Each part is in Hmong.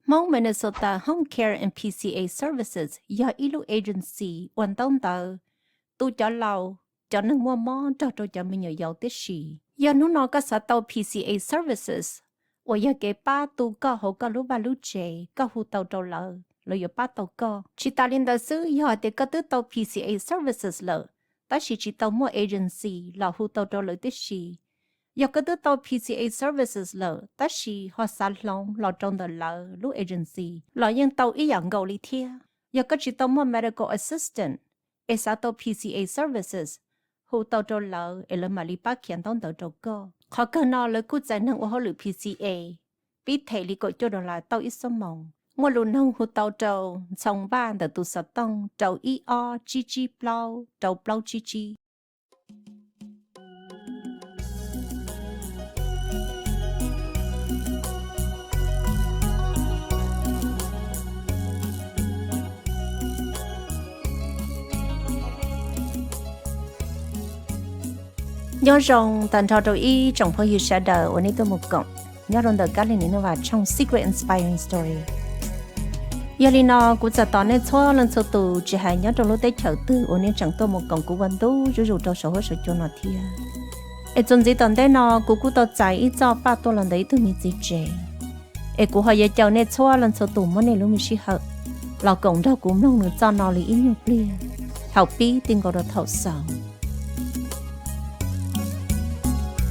Hmoob Minnesota Home Care and P C A Services yog ib lub agency ua ntaub ntawv tu cov laus, cov neeg muaj mob nrog rau cov me nyuam yaus tib si. Yog hnub no koj xav tau P C A Services uas yog kev pab tu koj hauv koj lub vaj lub tsev, koj hu tau rau lawv, lawv yuav pab tau koj. Tsis tas li ntawd xwb, yog hais tias koj twb tau P C A Services lawm, tab sis tsis tau muaj agency los hu tau rau lawv tib si. Yog koj twb tau P C A Services lawm tab sis ho xav hloov los rau ntawm lawv lub agency los yeej tau ib yam nkaus li thiab. Yog koj tsis tau muaj medical assistant es xav tau P C A Services, hu tau rau lawv es lawv mam li pab khiav ntaub ntawv rau koj. Qhov kawg no lawv kuj txais neeg ua hauj lwm P C A, pib them li kaum cuaj dollar tauj ib xuab moos. Muaj lus noog hu tau rau Ntxhoo Vaj ntawm tus xov tooj rau ib ob tsib tsib plaub rau plaub tsib tsib. Nyob zoo tag nrho rau ib tsoom phooj ywg sawv daws uas nej tuaj mus koom nyob rau ntawm Kab Lig Nim Neej Vam tshooj Secret Inspiring Story. Yog li no kuv txawm tos nej txhua leej txhua tus tsis hais nyob rau lub teb chaws twg uas nej tseem tuaj mus koom kuv ua ntu zuj zus rau saum huab saum cua no thiab. Es txuas ntxiv tom ntej no kuv kuj tau txais ib txoj paj tuaj los ntawm ib tug me txiv tsev, es kuv ho yuav caw nej txhua leej txhua tus muab nej lub me sij hawm los koom nrog kuv mloog nws txoj no li ib nyuag pliag, thaum pib ti nkaus rau thaum xaus.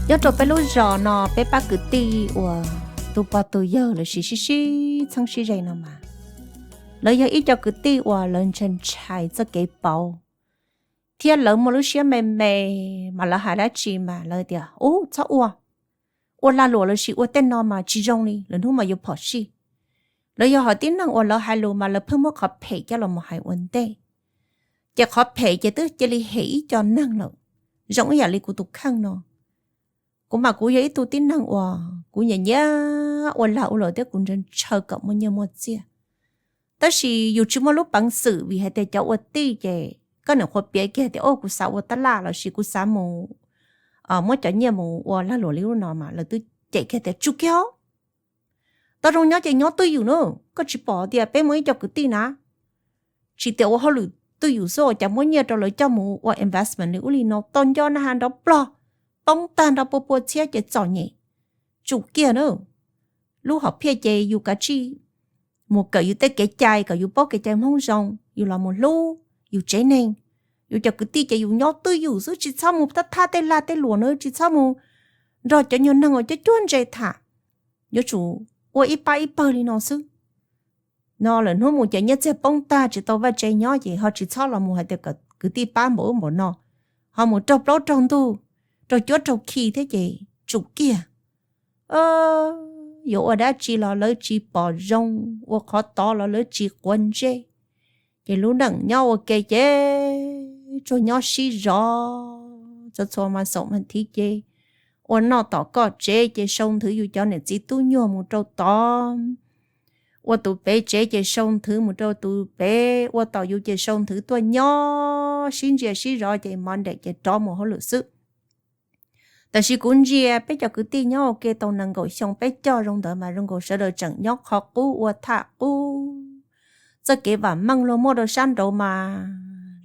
Nyob rau peb lub zos no peb pab kwv tij uas tus pog tus yawg lawv sib sib txheeb sib ze no mas, lawv yog ib co kwv tij uas lawv ntshai ntshai txoj kev pauv, thiab lawv muaj lub siab me me, mas lawv hais dab tsi mas lawv tias ub txhob ua, ua lag luam los sis ua tej no mas tsis zoo li, lwm hnub mas yuav phom sij. Lawv yog hom tib neeg uas lawv hais lus mas lawv pheej muab qhov phem coj los mus hais ua ntej, ces qhov phem ces twb cia li hem ib co neeg lawm, zoo ib yam li kuv tus kheej no. Kuv mas kuv yog ib tug tib neeg uas kuv nyiam nyiam ua lag ua luam thiab kuv ntshaw ntshaw kom muaj nyiaj muaj txiaj. Tab sis yus tsis muaj lub peev xwm vim hais tias cov ua tij ces koj niam qhuav piav kiag tias o kuv xav ua tab laj los sis kuv xav mus muab cov nyiaj mus ua lag luam li lub no mas lawv twb cem kiag tias tsum kiag os. Tau zoo nyob ces nyob twj ywm na, koj tsis pom tias peb muaj ib co kwv tij na, tsis tias ua hauj lwm twj ywm xwb uas cas muab nyiaj rau lawv coj mus ua investment li ub li no tau nco na ha nrov plog, poob tag nrov pua pua txhiab ces txom nyem. Tsum kiag na. Lub hom phiaj ces yus kav tsij mus kawm yus tej kev cai kom yus paub kev cai Hmoob zoo, yus los mus hlub yus tsev neeg. Yus cov kwv tij ces yus nyob twj ywm xwb, tsis txhob mus thab thab tej lag tej luam na, tsis txhob mus nrog cov nyuag neeg uas cuab cuab ntse tham. Yuav tsum ua ib pab ib pawg li no xwb. No lawm hnub mus ces nyiaj txiag poob tag tsis tau vaj tse nyob ces ho tsis txhob los mus hais tias kwv tij pab npaum ub npaum no, ho mus raug plaub raug ntug, raug cuab raug khi thiab ces tsum kiag. Yuav ua dab tsi los lawv tsis pom zoo, ua qhov tod los lawv tsis quav ntsej. Ces lub neej nyob ua ke ces tsuas nyob sib zov txhua txhua mas xaum mas thiv ces ua noj tom koj tsev ces sau nthwv yus cov niam txiv tub nyuag mus rau tod, ua tus pem tsev ces sau nthwv mus rau tus pem, ua tom yus ces sau nthwv tuaj nyob sib ntsia sib zov ces Monday ces rov mus hauj lwm xwb. Tab sis kuv ntsia peb cov kwv tij nyob ua ke tau nees nkaum xyoo peb coj zoo ntawd mas zoo nkaus sawv daws tseem nyob qhov qub ua tham qub. Txoj kev vam meej luag muaj rau sab nraud mas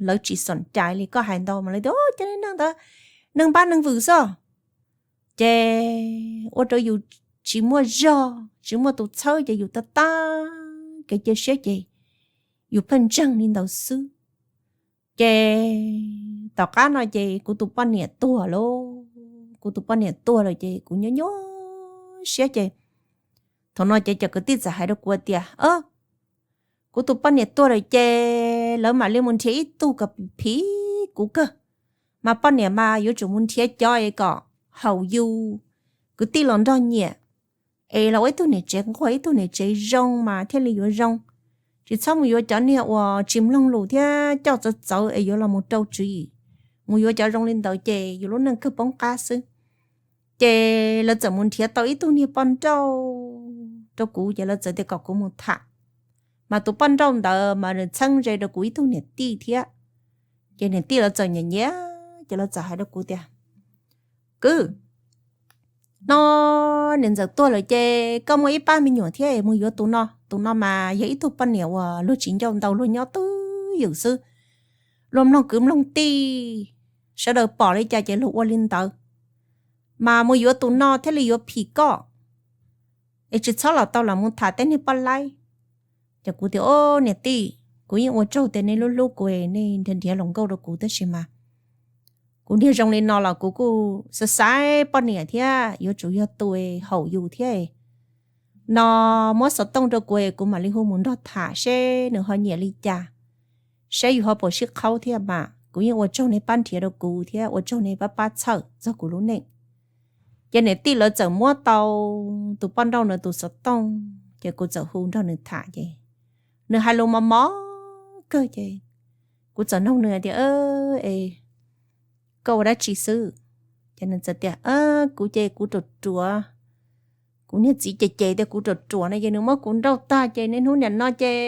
lawv tsis xoom cai li, koj hais ntau mas lawv tias cov neeg ntawd neeg npab neeg vwm xwb. Ces ua rau yus tsis muaj zog tsis muaj tus txhawb ces yus tab tab kev cia siab ces yus pheej ntseeg li ntawd xwb. Ces tom qab no ces kuv tus poj niam tuag lauj, kuv tus poj niam tuag lawm ces kuv nyuaj nyuaj siab ces thaum no ces cov kwv tij txawm hais rau kuv tias, kuv tus poj niam tuag lawm ces lawv mam li mus nrhiav ib tug kom phim kuv kawg, mas poj niam mas yuav tsum mus nrhiav cov es kom haum yus kwv tij los nrog nyiam, es los ua ib tug niam tsev nquag ib tug niam tsev zoo mas thiaj li yuav zoo. Tsis txhob mus yuav cov niag uas tsis mloog lus thiab coj txawv txawv es yuav los mus rau tswv yim. Mus yuav cov zoo li ntawd ces yus lub neej kawg poob qab xwb. Ces lawv txawm mus nrhiav tau ib tug niag poj nrauj rau kuv ces lawv txawm tias kom kuv mus tham. Mas tus poj nrauj ntawd mas nws txheeb ze rau kuv ib tug niam tij thiab. Ces niam tij lawv txawm nyiam nyiam ces lawv txawm hais rau kuv tias, kwv, no niam ntxawm tuag lawm ces koj muaj ib pab me nyuam thiab mus yuav tus no, tus no mas yog ib tug poj niam uas luag tsis ncauj ntau, luag nyob twj ywm xwb, luag mloog kwv mloog tij, sawv daws pom li cas ces luag ua li ntawd, mas mus yuav tus no thiaj li yuav phim koj, es tsis txhob los tau los mus tham tej niag poj laib. Ces kuv tias, Au niam tij, kuv yeej ua tsaug tias nej hlub hlub kuv, nej nrhiav nrhiav hluas nkauj rau kuv, tab sis mas kuv niag zoo li no los kuv kuj xav xaiv poj niam thiab, yuav tsum yog tus haum yus thiab. No muab xov tooj rau kuv, kuv mam li hu mus nrog tham seb nws ho nyiam li cas, saib yus ho puas sib qhaub thiab mas. Kuv yeej ua tsaug nej pab nrhiav rau kuv thiab ua tsaug nej pab pab txhawb txog kuv lub neej. Ces niam tij lawv txawm muab tau tus poj nrauj no tus xov tooj, ces kuv txawm hu nrog nws tham ces nws hais lus mos mos kawg ces kuv txawm nug nws tias, Es koj ua dab tsi xwb? Ces nws txawm tias, Kuv ces kuv ruam ruam, kuv niag txiv ces ces tias kuv ruam ruam no ces nws muab kuv nrauj tag ces niaj hnub nim no ces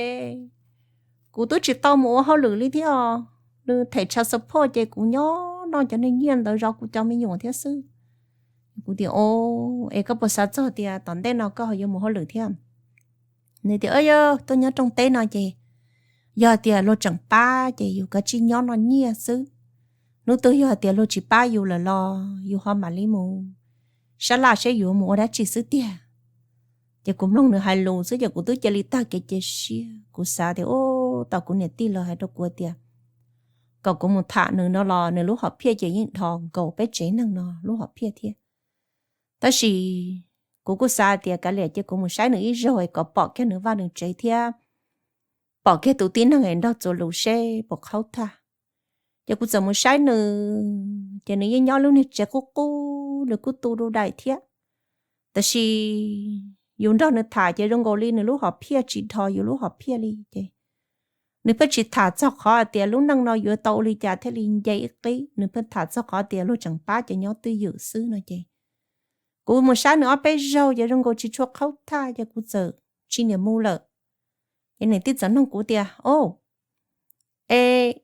kuv twb tsis tau mus ua hauj lwm li thiab os. Nws them child support ces kuv nyob noj cov niag nyiaj ntawd zov kuv cov me nyuam thiab xwb. Kuv tias, Es koj puas xav txog tias tom ntej no koj ho yuav mus hauj lwm thiab? Nws tias, Yog tuaj nyob rooj teb no ces yog tias luag tseem pab ces yus kav tsij nyob noj nyiaj xwb. Hnub twg yog tias luag tsis pab yus lawm los yus ho mam li mus sab laj seb yuav mus ua dab tsi xwb tiag. Ces kuv mloog nws hais lus xwb ces kuv twb cia li tag kev cia siab. Kuv xav tias, Ub, tau kuv niam tij los hais rau kuv tias kom kuv mus tham nws no los nws lub hom phiaj ces yeej dhos nkaus peb tsev neeg no lub hom phiaj thiab. Tab sis kuv kuj xav tias kav liam ces kuv mus saib nws ib zaug es kom pom kiag nws vaj nws tsev thiab pom kiag tus tib neeg es nrog txuas lus seb puas qhaub tag. Ces kuv txawm mus saib nws ces nws yeej nyob lub niag tsev qub qub, nws kuj tu dub daim thiab. Tab sis yus nrog nws tham ces zoo nkaus li nws lub hom phiaj tsis dhos yus lub hom phiaj li ces nws pheej tsis tham txog qhov hais tias lub neej no yuav tau ua li cas thiaj li nce ib qib, nws pheej tham txog qhov tias luag tseem pab ces nyob twj ywm xwb no ces kuv mus saib nws ob peb zaug ces zoo nkaus tsis tshua qhaub tag ces kuv txawm tsis niam mus lawm. Ces niam tij txawm nug kuv tias, Au, es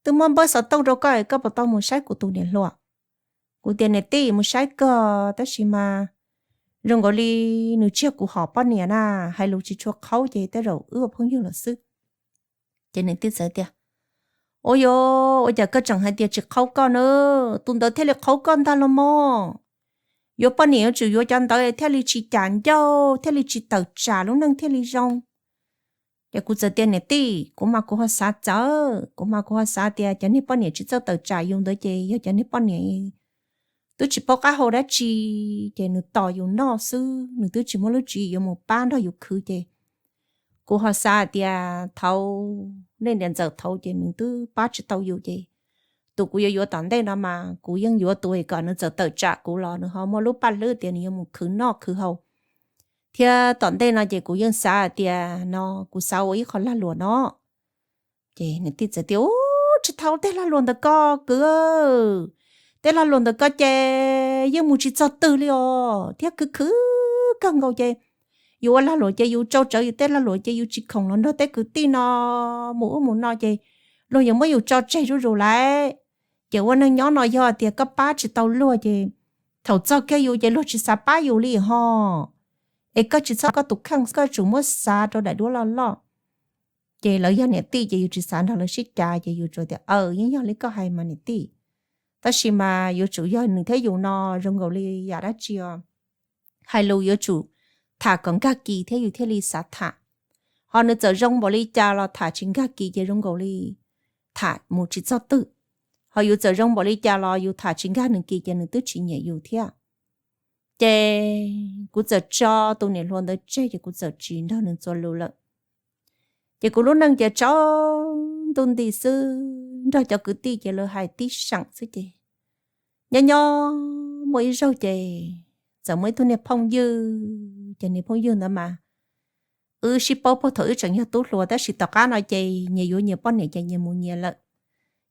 twb muab npawb xov tooj rau koj es koj puas tau mus saib kuv tus niam hluas? Kuv tias, Niam tij, mus saib kawg tab sis mas zoo nkaus li nws tsis yog kuv hom poj niam na, hais lus tsis tshua qhaub ces tej zaum wb ua phooj ywg lawm xwb. Ces niam tij txawm tias, Ua yuav ua cas koj tseem hais tias tsis qhaub koj na? Tus ntawd thiaj li qhaub koj ntag los mas. Yuav poj niam yuav tsum yuav cov ntawd thiaj li tsis cam ncauj, thiaj li tsis tawm tsam, lub neej thiaj li zoo. Ces kuv txawm tias, Niam tij, kuv mas kuv ho xav txawv, kuv mas kuv ho xav tias cov niag poj niam tsis txawj tawm tsam yus ntawd ces yog cov niag poj niam twb tsis paub qab hau dab tsi, ces nws tos yus noj xwb, nws twb tsis muaj lub tswv yim yuav mus pab nrog yus khwv ces kuv ho xav tias thaum nej niam ntxawm thaud ces nws twb pab tsis tau yus ces tus kuv yuav yuav tom ntej no mas kuv yeej yuav tus es kom nws txawm tawm tsam kuv los nws ho muaj lub paj hlwb tias nws yuav mus khwv noj khwv haus. Thiab tom ntej no ces kuv yeej xav hais tias no kuv xav ua ib qho lag luam no. Ces niam tij txawm tias, Ub, tsis tau, tej lag luam ntawm ko kwv, tej lag luam ntawm ko ces yeej mus tsis txog twg li os, thiab khwv khwv kawg nkaus ces yus ua lag luam ces yus tsau tsawv yus tej lag luam ces yus tsis khoom los nrog tej kwv tij no mus ub mus no ces luag yuav muab yus tso tseg zuj zus lawm. Ces ua neej nyob no yog tias koj pab tsis tau luag ces thaum txog kiag yus ces luag tsis xav pab yus li ho. Es koj tsis txhob koj tus kheej, koj tsum muab xav rau daim duab loj loj. Ces lawv yog niam tij ces yus tsis xav nrog lawv sib cav ces yus tsuas tias, Aws, yeej yog li koj hais mas niam tij. Tab sis mas yuav tsum yog nws thiab yus no zoo nkaus li yam dab tsi os. Hais lus yuav tsum tham kom nkag kis thiab yus thiaj li xav tham. Ho nws txawm zoo npaum li cas los tham tsis nkag kis ces zoo nkaus li tham mus tsis txog twg. Ho yus txawm zoo npaum li cas los yus tham tsis nkag nws kis ces nws twb tsis nyiam yus thiab. Ces kuv txawm tso tus niam hluas ntawd tseg ces kuv txawm tsis nrog nws txuas lus lawm. Ces kuv lub neej ces tsaus ntuj nti xwb, nrog cov kwv tij ces lawv hais tib seem xwb ces nyob nyob muaj ib zaug ces txawm muaj ib tug niag phooj ywg, ces niag phooj ywg ntawd mas wb sib paub puag thaum wb tseem yog tub hluas tab sis tom qab no ces nyias yuav nyias poj niam ces nyias mus nyias lawm.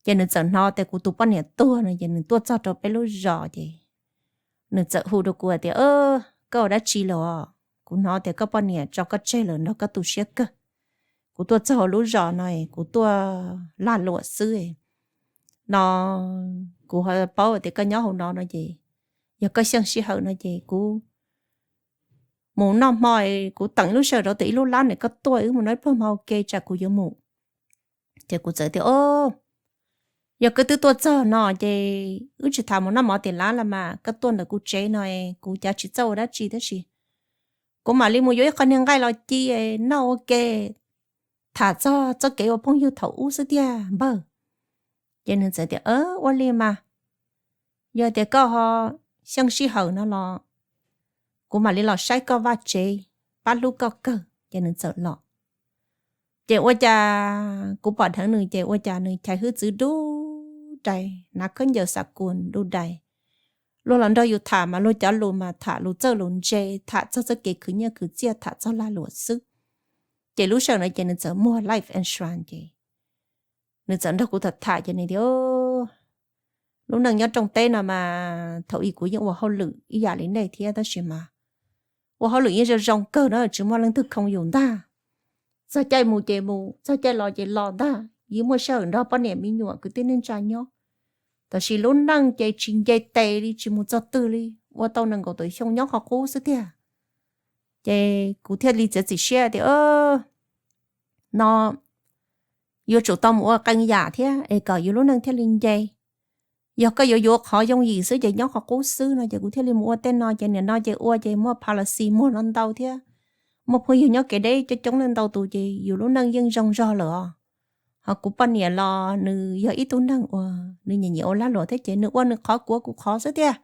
Ces nws txawm hnov tias kuv tus poj niam tuag no ces nws tuaj txog rau peb lub zos ces nws txawm hu rau kuv tias, Koj ua dab tsi los? Kuv hnov tias koj poj niam tso koj tseg lawm nrog koj tu siab kawg. Kuv tuaj txog hauv lub zos no kuv tuaj lag luam xwb no, kuv ho paub tias koj nyob hauv no no ces yog koj xyeej sij hawm no ces kuv mus noj hmo, kuv teem ib lub sij hawm rau tias ib lub lab ntawm koj tuaj wb mus noj ib pluag hmo ua ke tsam kuv yuav mus. Ces kuv txawm tias, O, yog koj twb tuaj txog no ces wb tsis tham mus noj mov tim lab los mas, koj tuaj ntawm kuv tsev no kuv cav tsis txawj ua dab tsi tab sis kuv mam li mus yuav ib qho niag nqaij los ci noj ua ke, tham txog txoj kev ua phooj ywg thaum ub xwb tiag npawg. Ces nws txawm tias, Ua li mas, yog tias koj ho xyeej sij hawm no los kuv mam li los saib koj vaj tsev, pab hlub koj kawg. Ces nws txawm los. Ces ua cas kuv pom dheev nws ces ua cas nws chais hwj txwv dub rais, hnav khaub ncaws xav kuas dub rais. Luag los nrog yus tham mas luag cov lus mas tham lus txawj lus ntse, tham txog txoj kev khwv nyiaj khwv txiaj, tham txog lag luam xwb. Ces lub sij hawm no ces nws txawm muag life insurance ces nws txawm nrog kuv tham tham ces nws tias, Lub neej nyob rooj teb no mas thaum ub kuv yeej ua hauj lwm ib yam li nej thiab tab sis mas ua hauj lwm yeej zoo zoo kawg na, tsis muaj leej twg khoo yus ntag. Txog caij mus ces mus, txog caij los ces los ntag, yeej muaj sij hawm nrog poj niam me nyuam kwv tij neej tsa nyob. Tab sis lub neej ces tsis nce tes li, tsis mus txog twg li, ua tau nees nkaum tawm xyoo nyob qhov qub xwb tiag. Ces kuv thiaj li txiav txim siab tias, No yuav tsum tau mus ua qee yam thiab es kom yus lub neej thiaj li nce. Yog koj yuav yuav qhov yooj yim xwb ces nyob qhov qub xwb no ces kuv thiaj li mus ua tej no ces nim no ces ua ces muaj policy muag no ntau thiab, muaj phooj ywg nyob kev deb coob coob leej ntau tus ces yus lub neej yeej zoo zog lawm os. Ho kuv poj niam los nws yog ib tug neeg uas nws nyiam nyiam ua lag luam thiab ces nws ua nws qhov kuv ua kuv qhov xwb tiag.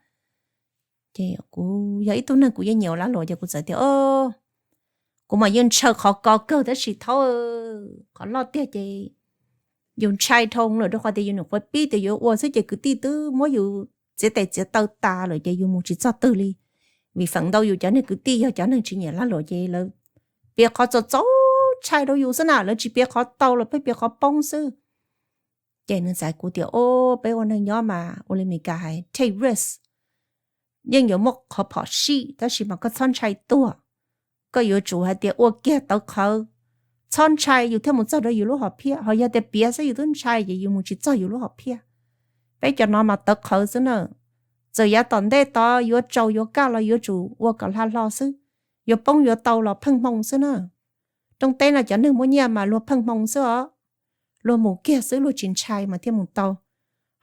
Ces kuv yog ib tug neeg kuv yeej nyiam ua lag luam ces kuv txawm tias, Kuv mas yeej ntshaw qhov ko kawg tab sis thaub, qhov loj tiag ces yus ntshai dhau lawm rau qhov tias yus nyuam qhuav pib tias yuav ua xwb ces kwv tij twb muab yus txiav tes txiav taw tas lawm ces yus mus tsis txog twg li. Vim feem ntau yus cov niag kwv tij yog cov neeg tsis nyiam lag luam ces lawv piav qhov txaus txaus ntshai rau yus xwb na, lawv tsis piav qhov tau los pheej piav qhov poob xwb. Ces nws txais kuv tias, O, peb ua neeg nyob mas ua li Meskas hais take risk, yeej yuav muaj qhov phom sij tab sis mas koj txhob ntshai tuag. Koj yuav tsum hais tias ua kiag tawv qhawv, txhob ntshai yus thiaj mus txog rau yus lub hom phiaj, ho yog tias piav xwb yus twb ntshai ces yus mus tsis txog yus lub hom phiaj. Peb cov no mas tawv qhawv xwb na, txawm yav tom ntej tod yuav tsaus yuav kaj los yuav tsum ua kom hla hlo xwb, yuav poob yuav tau los pheej hmoo xwb na. Rooj teb no cov neeg muaj nyiaj mas luag pheej hmoo xwb os, luag mus kiag xwb luag tsis ntshai mas thiaj mus tau.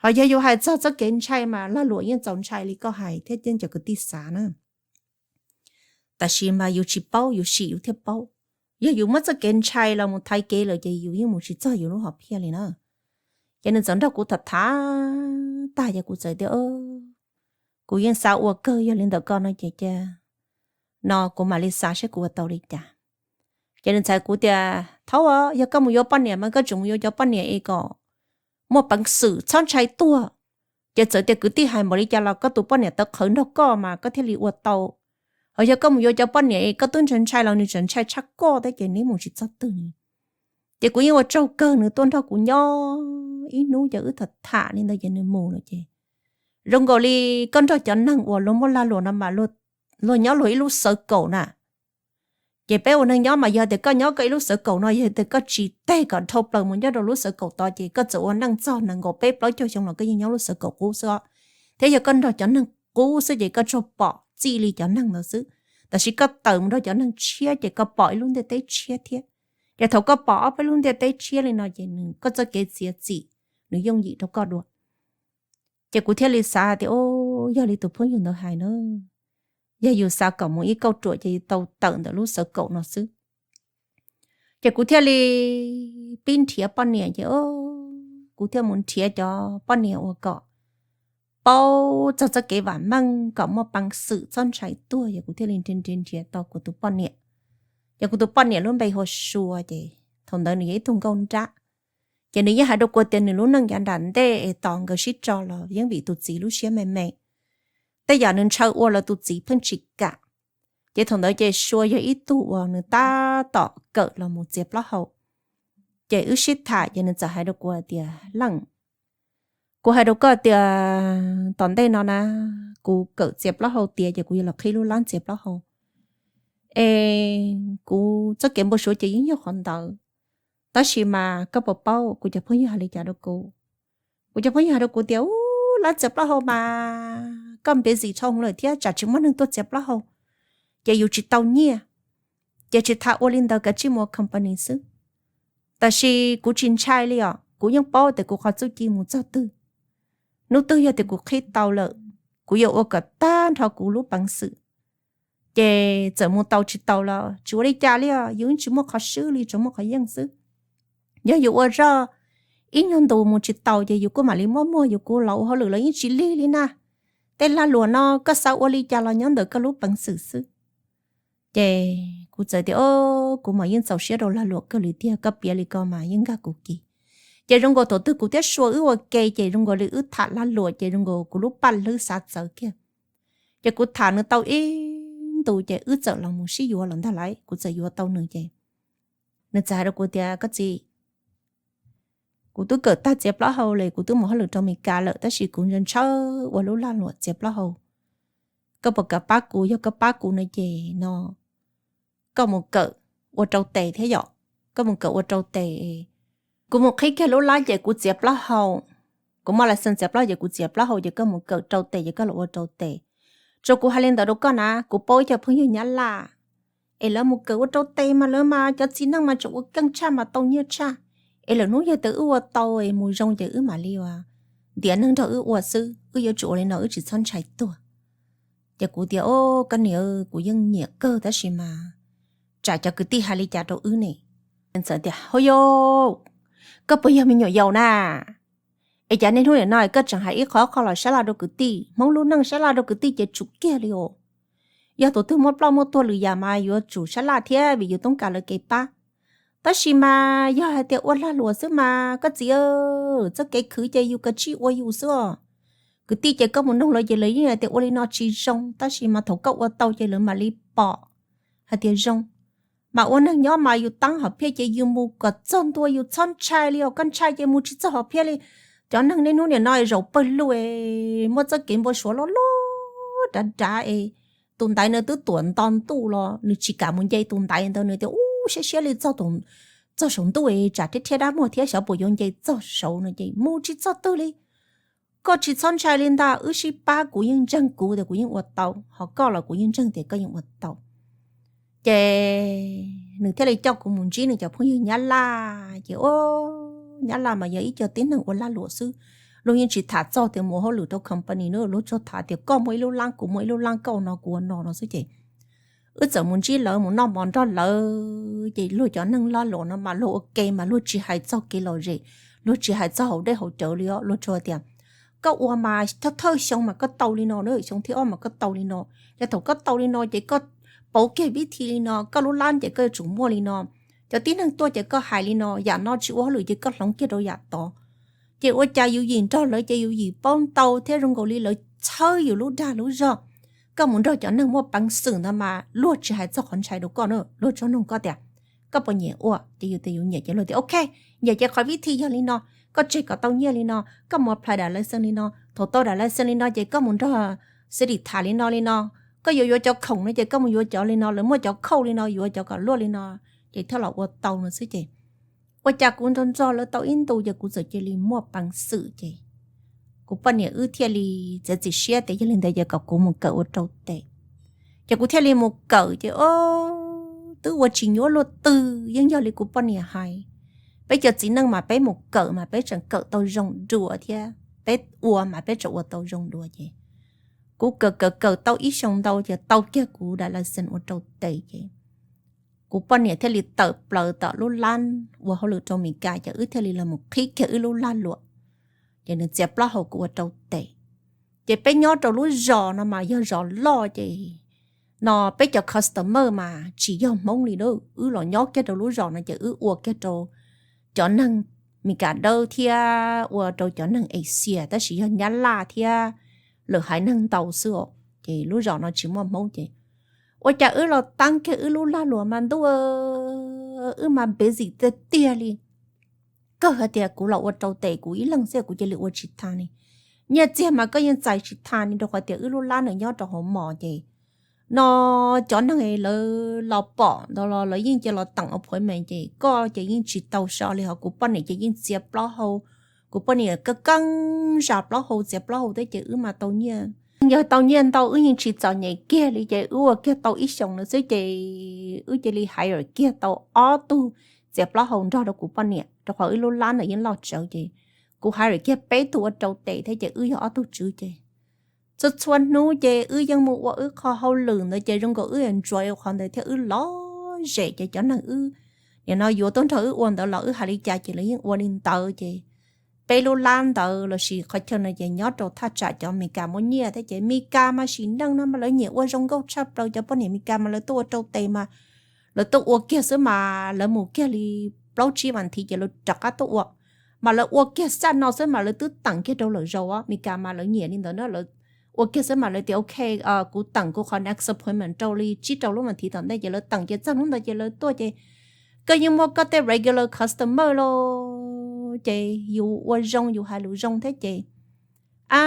Ho yog yus hais txog txoj kev ntshai mas lag luam yeej txaus ntshai li koj hais thiab cov kwv tij xav na. Tab sis mas yus tsis paub, yus sim yus thiaj paub. Yog yus muab txoj kev ntshai los mus thaiv kev lawm ces yus yeej mus tsis txog yus lub hom phiaj li na. Ces nws txawm nrog kuv tham tham tag ces kuv txawm tias, Kuv yeej xav ua kawg, yog li ntawm koj no ces cia no kuv mam li xav saib kuv ua tau li cas. Ces nws txhais kuv tias, Thaub, yog koj mus yuav poj niam mas koj tseem mus yuav cov poj niam es kom muaj peev xwm txhob ntshai tuag. Ces txawm tias kwv tij hais npaum li cas los koj tus poj niam tawv qhawv nrog koj mas koj thiaj li ua tau. Ho yog koj mus yuav cov poj niam es koj twb ntshai ntshai los nws tseem ntshai tshaj koj thiab ces neb mus tsis txog twg li. Ces kuv yeej ua tsaug kawg nws tuaj nrog kuv nyob ib hnub ces wb tham tham li ntawd ces nws mus lawm ces zoo nkaus li koj nrog cov neeg uas luag muaj lag luam no mas luag nyob luag ib lub xawv kaum na. Ces peb ua neeg nyob mas yog tias koj nyob koj ib lub xawv kaum no, yog tias koj tsis teg kom dhau plaws mus nyob rau lub xawv kaum tod ces koj txawm ua neej txog nees nkaum peb plaub caug xyoo los koj yeej nyob lub xawv kaum qub xwb os. Thiab yog koj nrog cov neeg qub xwb ces koj tsuas pom txij li cov neeg ntawd xwb, tab sis koj tawm mus nrog cov neeg tshiab ces koj pom ib lub ntiaj teb tshiab thiab. Ces thaum koj pom ob peb lub ntiaj teb tshiab li no ces nws, koj txoj kev txiav txim nws yooj yim rau koj dua. Ces kuv thiaj li xav tias, O, yog li tus phooj ywg ntawd hais na, yog yus xav kom mus ib kauj ruam ces yus tau tawm ntawm lub xawv kaum no xwb. Ces kuv thiaj li pib nrhiav poj niam ces kuv thiaj mus nrhiav cov poj niam uas kom paub txog txoj kev vam meej, kom muaj peev xwm txhob ntshai tuag, ces kuv thiaj li nrhiav nrhiav nrhiav tau kuv tus poj niam. Ces kuv tus poj niam lub npe hu ua Sua ces thaum ntawd nws yog ib tug nkauj nrab. Ces nws yeej hais rau kuv tias nws lub neej yav nram ntej es tos nkawd sib tso los yeej vim tus txiv lub siab me me, tej yam nws ntshaw ua los tus txiv pheej tsis kam. Ces thaum ntawd ces Sua yog ib tug uas nws tab tom kawm los mus txiav plaub hau. Ces wb sib tham ces nws txawm hais rau kuv tias, Leej, kuv hais rau koj tias tom ntej no na, kuv kawm txiav plaub hau tiav ces kuv yuav los qhib lub lab txiav plaub hau. Es kuv txoj kev npau suav ces yeej yog qhov ntawd, tab sis mas koj puas paub kuv cov phooj ywg hais li cas rau kuv? Kuv cov phooj ywg hais rau kuv tias, Ub, lab txiav plaub hau mas koj npej zim dhau lawm thiab tsam tsis muaj neeg tuaj txiav plaub hau. ces yus tsis tau nyiaj, ces tsis tas ua li ntawd kav tsij mus ua company xwb. Tab sis kuv tsis ntshai li os, kuv yeej paub tias kuv qhov txuj ci mus txog twg. Hnub twg yog tias kuv qhib tau lawm, kuv yuav ua kom tag nrho kuv lub peev xwm. Ces txawm mus tau tsis tau los tsis ua li cas li os, yus yeej tsis muaj qhov swb li, tsuas muaj qhov yeej xwb. Yog yus ua zoj ib nyuag ntus mus tsis tau ces yus kuj mam li muab muag, yus kuj los ua hauj lwm los yeej tsis lig li na. Tej lag luam no koj xav ua li cas los nyob ntawm koj lub peev xwm xwb. Ces kuv txawm tias, o, kuv mas yeej txaus siab rau lag luam kawg li tiag, koj piav li ko mas yeej nkag kuv kiag. Ces zoo nkaus thaum twg kuv thiab Sua wb ua ke ces zoo nkaus li wb tham lag luam ces zoo nkaus kuv lub paj hlwb xav txawv kiag. Ces kuv tham nws tau ib ntus ces wb txawm los mus sib yuav los ntag lauj, kuv txawm yuav tau nws ces nws txawm hais rau kuv tias, koj txiv, kuv twb kawm tag txiav plaub hau li, kuv twb mus hauj lwm rau Amelikas lawm, tab sis kuv ntshaw ntshaw ua lub lag luam txiav plaub hau. Koj puas kam pab kuv? Yog koj pab kuv no ces no koj mus kawm ua rau tes thiab yom, koj mus kawm ua rau tes, kuv mus qhib kiag lub lab ces kuv txiav plaub hau, kuv muaj license txiav plaub hau ces kuv txiav plaub hau, ces koj mus kawm rau tes ces koj los ua rau tes. Tsuas kuv hais li ntawd rau koj na, kuv paub ib co phooj ywg Nyab Laj es lawv mus kawm ua rau tes mas lawv mas cov txiv neej mas tseem ua keej tshaj mas tau nyiaj tshaj. Es lwm hnub yog tias wb ua tau es mus zoo ces wb mam li ua, ntiav neeg nrog wb ua xwb, wb yuav tsum ua li no, wb tsis txhob ntshai tuag. Ces kuv tias, o, koj niam, kuv yeej nyiam kawg tab sis mas tsam cov kwv tij hais li cas rau wb ne. Nws txawm tias, hauj yau, koj puas yog me nyuam yaus na? Es cas niaj hnub nim no koj tseem hais ib qho ob qho los sab laj rau kwv tij? Hmoob lub neej sab laj rau kwv tij ces tsum kiag li os. Yog tus twg muaj ploj muaj tuag lwm yam mas yuav tsum sab laj thiab vim yus toob kas lawv kev pab. Tab sis mas yog hais tias ua lag luam xwb mas koj txiv, txoj kev khwv ces yus kav tsij ua yus xwb os. Kwv tij ces koj mus noog lawv ces lawv yeej hais tias ua li no tsis zoo, tab sis mas thaum koj ua tau ces lawv mam li pom hais tias zoo. Mas ua neeg nyob mas yus tab hom phiaj ces yus mus kom txog ntua, yus txhob ntshai li os. Koj ntshai ces mus tsis txog hom phiaj li. Cov neeg niaj hnub nim no zaum pawg lug, muaj txoj kev npau suav loj loj dav dav es tus ntaiv no twb tuam nto ntuj los nws tsis kam mus nce tus ntaiv ntawd, nws tias ub siab siab li txog saum ntuj es tsam rhiab rhiab dab muag thiab xyov puas yuav nce txog saud no ces mus tsis txog twg li. Koj tsis txhob ntshai li ntag, wb sib pab, kuv yeej ntseeg kuv tias kuv yeej ua tau, ho koj los kuv yeej ntseeg tias koj yeej ua tau. Ces nws thiaj li coj kuv mus ntsib nws cov phooj ywg Nyab Laj. Ces ua Nyab Laj mas yog ib co tib neeg ua lag luam xwb, luag yeej tsis tham txog tias mus hauj lwm rau company na, luag tsuas tham tias koj muaj ib lub lab, kuv muaj ib lub lab, koj ua no kuv ua no no xwb. Ces wb txawm mus ntsib lawv, mus noj mov nrog lawv, ces luag cov neeg lag luam no mas luag ua ke mas luag tsis hais txog kev lom zem, luag tsis hais txog hauv dej hauv cawv li os. Luag tsuas tias koj ua mas thawj thawj xyoo mas koj tau li no, xyoo thib ob mas koj tau li no, ces thaum koj tau li no ces koj pauv kiag vib thi li no, koj lub lab ces koj yuav tsum muaj li no. Cov tib neeg tuaj ces koj hais li no, yam no tsis ua hauj lwm ces koj hloov kiag rau yam tod. Ces ua cas yus yim nrog lawv ces yus yim paub ntau thiab zoo nkaus li lawv txhawb yus lub dag lub zog. Koj mus nrog cov neeg muaj peev xwm ntawd mas luag tsis hais txog qhov ntshai rau koj na, luag tsuas nug koj tias koj puas nyiam ua, ces yus tias yus nyiam ces luag tias ok, nyiam ces qhov vib thi yog li no, koj tseg kom tau nyiaj li no, koj mus apply dam license li no, thaum tau dam license li no ces koj mus nrog city tham li no li no, koj yuav yuav cov khoom no ces koj mus yuav cov li no, lawv muaj cov khauj li no, yuav cov kom luaj li no, ces thiaj los ua tau no xwb. Ces ua cas kuv nrog nrog lawv tau ib ntus ces kuv txawm cia li muaj peev xwm ces kuv poj niam wb thiaj li txiav txim siab tias yog li ntawd ces kom kuv mus kawm ua rau tes. Ces kuv thiaj li mus kawm ces o, twb ua tsis nyuaj luaj twg, yeej yog li kuv poj niam hais, peb cov txiv neej mas peb mus kawm mas peb tseem kawm tau zoo dua thiab peb ua mas peb tseem ua tau zoo dua. Ces kuv kawm kawm kawm tau ib xyoo ntau ces tau kiag kuv dam license ua rau tes ces kuv poj niam thiaj li tawm plaws tom lub lab ua hauj lwm rau Meskas ces wb thiaj li los mus qhib kiag wb lub lag luam. Ces nws txiav plaub hau kuv ua rau tes. Ces peb nyob rau lub zos no mas yog zos loj ces no peb cov customer mas tsis yog Hmoob li na, wb los nyob kiag rau lub zos no ces wb ua kiag rau cov neeg Meskas dawb thiab ua rau cov neeg Asia tab sis yog Nyab Laj thiab lwm haiv neeg ntau xwb os. Ces lub zos no tsis muaj Hmoob ces ua cas wb los taab kiag wb lub lag luam mas ntuj, wb mas busy tiag tiag li. Kawg hais tias kuv los ua rau tes kuv ib leeg xwb kuv cia li ua tsis tag li. Nyiaj txiag mas koj yeej txais tsis tag li rau qhov tias wb lub lab nws nyob rau hauv mos ces no cov neeg lawv los pom ntawd los lawv yeej cia los teem appointment ces koj ces yeej tsis tau so li. Ho kuv poj niam ces yeej txiav plaub hau, kuv poj niam keej keej zam plaub hau txiav plaub hau thiab ces wb mas tau nyiaj Yog tau nyiaj ntau wb yeej tsis txom nyem kiag li ces wb ua kiag tau ib xyoos no xwb ces wb cia li hire kiag tau ob tug txiav plaub hau nrog rau kuv poj niam rau qhov wb lub lab ntawd yeej loj tsawv ces kuv hire kiag peb tug ua rau tes thiab ces wb yog ob tug tswv ces txhua txhua hnub ces wb yeej mus ua wb qhov hauj lwm ntawd ces zoo nkaus wb enjoy qhov ntawd thiab wb lom zem ces cov neeg wb nim no yuav tuaj nrog wb ua ntawd los wb hais li cas ces lawv yeej ua li ntawd ces peb lub lab ntawd lossis qhov chaw no ces nyob rau thaj tsam cov Amelikas muaj nyiaj thiab ces Amelikas mas sim neej no mas lawv nyiam ua zoo nkauj tshaj plaws. Cov poj niam Amelikas mas lawv tuaj ua rau tes mas lawv tuaj ua kiag xwb mas lawv mus kiag li plaub tsib vas thiv ces lawv rov qab tuaj ua, mas lawv ua kiag xaj no xwb mas lawv twb teem kiag rau lawm zaus. Amelikas mas lawv nyiam li ntawd na, lawv ua kiag xwb mas lawv tias ok, kuv teem kuv qhov next appointment rau li tsib rau lub vas thiv tom ntej ces lawv teem ces txog hnub ntawd ces lawv tuaj ces koj yeej muaj koj tej regular customer los ces yus ua zoo yus hais lus zoo thiab ces a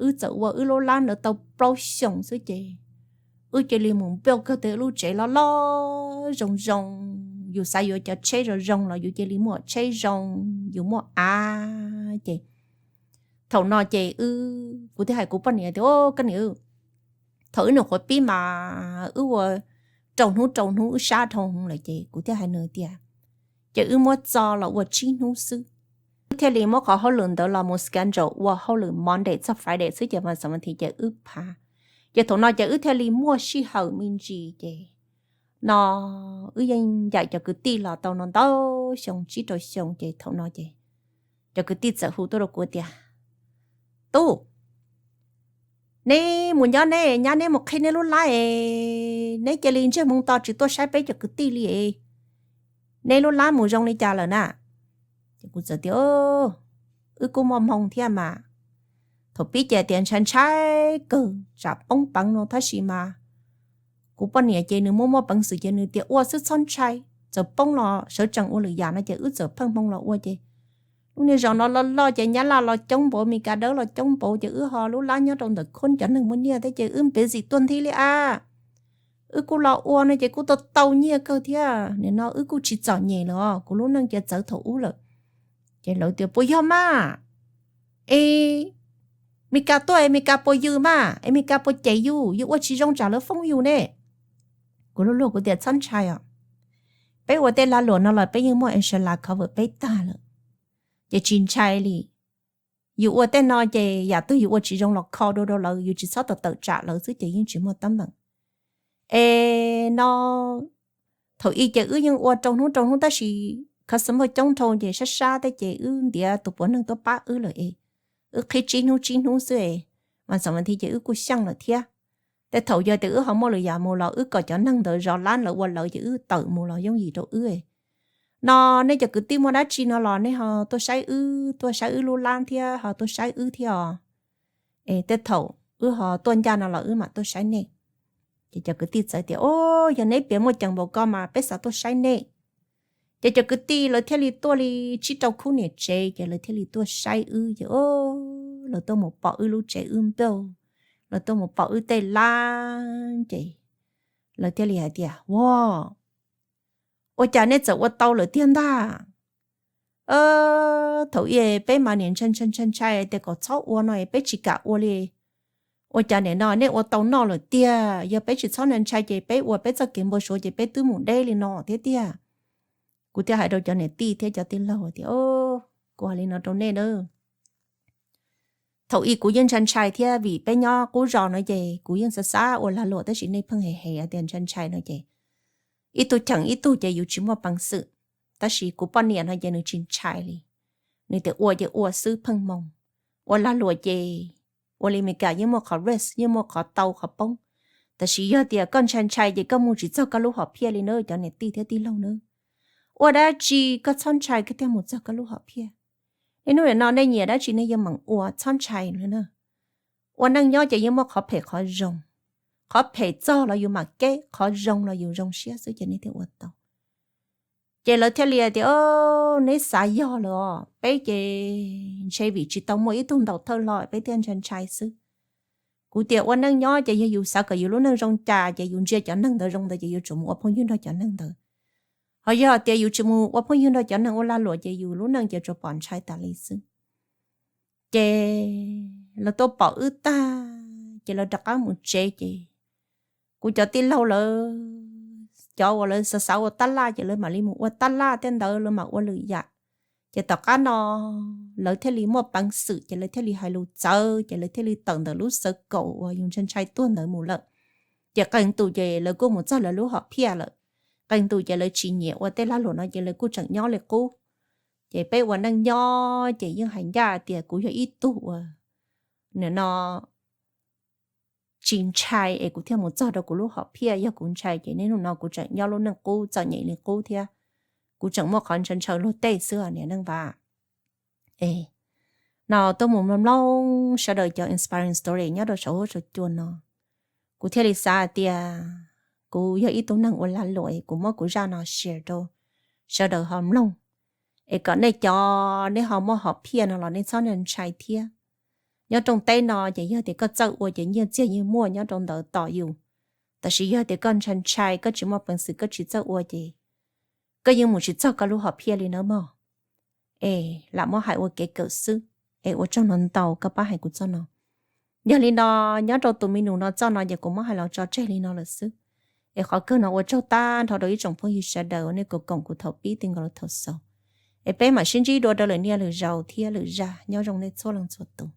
wb txawm ua wb lub lab ntawd tau plaub xyoos xwb ces wb cia li mus build kawg tej lub tsev loj loj zoo zoo. Yus xav yuav cov tsheb zoo zoo los yus cia li muaj tsheb zoo, yus muaj av ces thaum no ces wb, kuv thiaj hais kuv poj niam tias, koj niam, thaum wb nyuam qhuav pib mas wb ua rau hnub rau hnub wb sab dhau hwv lawm ces kuv thiaj hais nws tias ces wb muab txo los ua tsib hnub xwb. Wb thiaj li muab qhov hauj lwm ntawd los mus schedule ua hauj lwm Monday txog Friday xwb ces vas xaum vas thiv ces wb phav. Ces thaum no ces wb thiaj li muaj sij hawm me ntsis ces no wb yeej ncaim cov kwv tij los tau no ntau xyoo tsib rau xyoo ces thaum no ces cov kwv tij txawm hu tuaj rau kuv tias, tub, neb mus nyob neb nyab neb mus qhib neb lub lab es neb cia li ntsej hmoo to tsis tuaj saib peb cov kwv tij li es neb lub lab mus zoo li cas lawm na? Ces kuv txawm tias wb kuj muaj hmoo thiab mas. Thaum pib ces tias ntshai ntshai kawg tsam poob peev no tab sis mas kuv poj niam ces nws muaj muaj peev xwm ces nws tias ua xwb txhob ntshai, txawm poob los sawv tsees ua lwm yam no ces wb txawm pheej hmoo los ua ces lub niag zos no loj loj ces nyab laj los coob npaum, Meskas dawb los coob npaum ces wb ho lub lab nyob rau ntawm khub cov neeg muaj nyiaj thiab ces wb busy tuaj nthi li a. Wb kuj los ua no ces kuj tau tau nyiaj kawg thiab, nim no wb kuj tsis txom nyem lawm os, kuv lub neej ces txawv thaum ub lawm. Ces lawv tias puas yog mas, es Meskas tuaj es Meskas puas yws mas, es Meskas puas cem yus, yus ua tsis zoo tsam lawv foob yus ne. Kuv luag luag kuv tias txhob ntshai os, peb ua tej lag luam no los peb yeej muaj insurance cover peb tag lawm, ces tsis ntshai li. Yus ua tej no ces yam twg yus ua tsis zoo los kho dua rau lawv, yus tsis txhob tawm tawm tsam lawv xwb ces yeej tsis muaj teeb meem. Es no thaum ub ces wb yeej ua rau hnub rau hnub tab sis customer coob dhau ces sab sab tej ces wb ntiav tus puav neeg tuaj pab wb lawm es wb qhib tsib hnub tsib hnub xwb es mas txom vas thiv ces wb kuj xyeej lawm thiab. Tej thaum yog tias wb ho muaj lwm yam mus los wb kom cov neeg ntawd zov lab lawv ua lawv ces wb tawm mus los yooj yim rau wb. No nej cov kwv tij muaj dab tsi no los nej ho tuaj saib wb, tuaj saib wb lub lab thiab ho tuaj saib wb thiab os. Es tej thaum wb ho tuaj ncaj no los wb mam tuaj saib nej. Ces cov kwv tij txawv tias o, yog neb piav muaj ceem npaum ko mas peb xav tuaj saib nej. Ces cov kwv tij lawv thiaj li tuaj li tsib rau khub niam tsev ces lawv thiaj li tuaj saib wb ces o, lawv tuaj mus pom wb lub tsev wb npauj, lawv tuaj mus pom wb tej lab ces lawv thiaj li hais tias ua, ua cas nej txawm ua tau lawm tiag ntag? Thaum ub peb mas niam ntshai ntshai ntshai ntshai tias kom txhob ua no peb tsis kam ua li. Ua cas nim no nej ua tau noj lawm tiag? Yog peb tsis txhob ntshai ntshai ces peb ua peb txoj kev npau suav ces peb twb mus deb li no thiab tiag. Kuv thiaj hais rau cov niam tij thiab cov tij laug tias kuv hais li no rau nej na, thaum ub kuv yeej ntshai ntshai thiab vim peb nyob qub zos no ces kuv yeej xav xav ua lag luam tab sis nej pheej hem hem tias ntshai ntshai no ces ib tug cheem ib tug ces yus tsis muaj peev xwm. Tab sis kuv poj niam no ces nws tsis ntshai li, nws tias ua ces ua xwb pheej hmoo. Ua lag luam ces ua li Meskas yeej muaj qhov risk, yeej muaj qhov tau qhov poob. Tab sis yog tias koj ntshai ntshai ces koj mus tsis txog koj lub hom phiaj li na cov niam tij thiab tij laug na. Ua dab tsi koj txhob ntshai koj thiaj mus txog koj lub hom phiaj. Niaj hnub nim no nej nyiam dab tsi nej yeej meem ua, txhob ntshai na. Ua neej nyob ces yeej muaj qhov phem qhov zoo. Qhov phem txog los yus mam keb, qhov zoo los yus zoo siab xwb ces nej thiaj ua tau. Ces lawv thiaj li tias neb xav yog lawm os, peb ces ntshe vim tsis tau muaj ib tug ntaus thawj hlo peb thiaj ntshai ntshai xwb. Kuv tias ua neej nyob ces yog yus xav kom yus lub neej zoo cas ces yus ntsia cov neeg ntawd zoo ntawd ces yus tsuas mus ua phooj ywg nrog cov neeg ntawd. Ho yog tias yus tsis mus ua phooj ywg nrog cov neeg ua lag luam ces yus lub neej ces tsuas pom ntshai tas li xwb. Ces lawv tuaj pom wb tag ces lawv rov qab mus tsev ces kuv cov tij laug lawv cov uas lawv xav xav ua tab laj ces lawv mam li mus ua tab laj tej ntawd, lawv mam ua lwm yam. Ces tom qab no lawv thiaj li muaj peev xwm ces lawv thiaj li hais lus txawv ces lawv thiaj li tawm ntawm lub xav kaum uas yus ntshai ntshai tuag ntawd mus lawm. Ces qee tus ces lawv kuj mus txog lawv lub hom phiaj lawm. Qee tus ces lawv tsis nyiam ua tej lag luam no ces lawv kuj tseem nyob li qub. Ces peb ua neej nyob ces yeej hais ncaj tias kuv yog ib tug uas nim no tsis ntshai es kuv thiaj mus txog rau kuv lub hom phiaj. Yog kuv ntshai ces niaj hnub no kuv tseem nyob lub neej qub txom nyem li qub thiab. Kuv tseem muaj qhov ntshaw ntshaw luag tej xwb niam neej Vaj. No tuaj mus mloog mloog sawv daws cov inspiring story nyob rau saum huab saum cua no, kuv thiaj li xav hais tias kuv yog ib tug neeg ua lag luam es kuv muab kuv zaj no share rau sawv daws ho mloog, es kom nej cov nej ho muaj hom phiaj no los nej txhob ntshai thiab. Nyob rooj teb no ces yog tias koj txawj ua ces nyiaj txiag yeej muaj nyob rau ntawd tos yus. Tab sis yog tias koj ntshai ntshai, koj tsis muaj peev xwm, koj tsis txawj ua ces koj yeej mus tsis txog koj lub hom phiaj li nawb mog. Es lam muab hais ua kev kawm xwb, es ua tsaug no ntau koj pab hais kuv txoj no. Yog li no, nyob rau tus me nus no txoj no ces kuv muab hais los tso tseg li no lawm xwb. Es qhov kawg no ua tsaug tag nrho rau ib tsoom phooj ywg sawv daws uas nej koom kuv thaum pib txij nkaus rau thaum xaus. Es peb mam sib ntsib dua rau lwm niaj lwm zaus thiab lwm zaj, nyob zoo nej txhua leej txhua tus.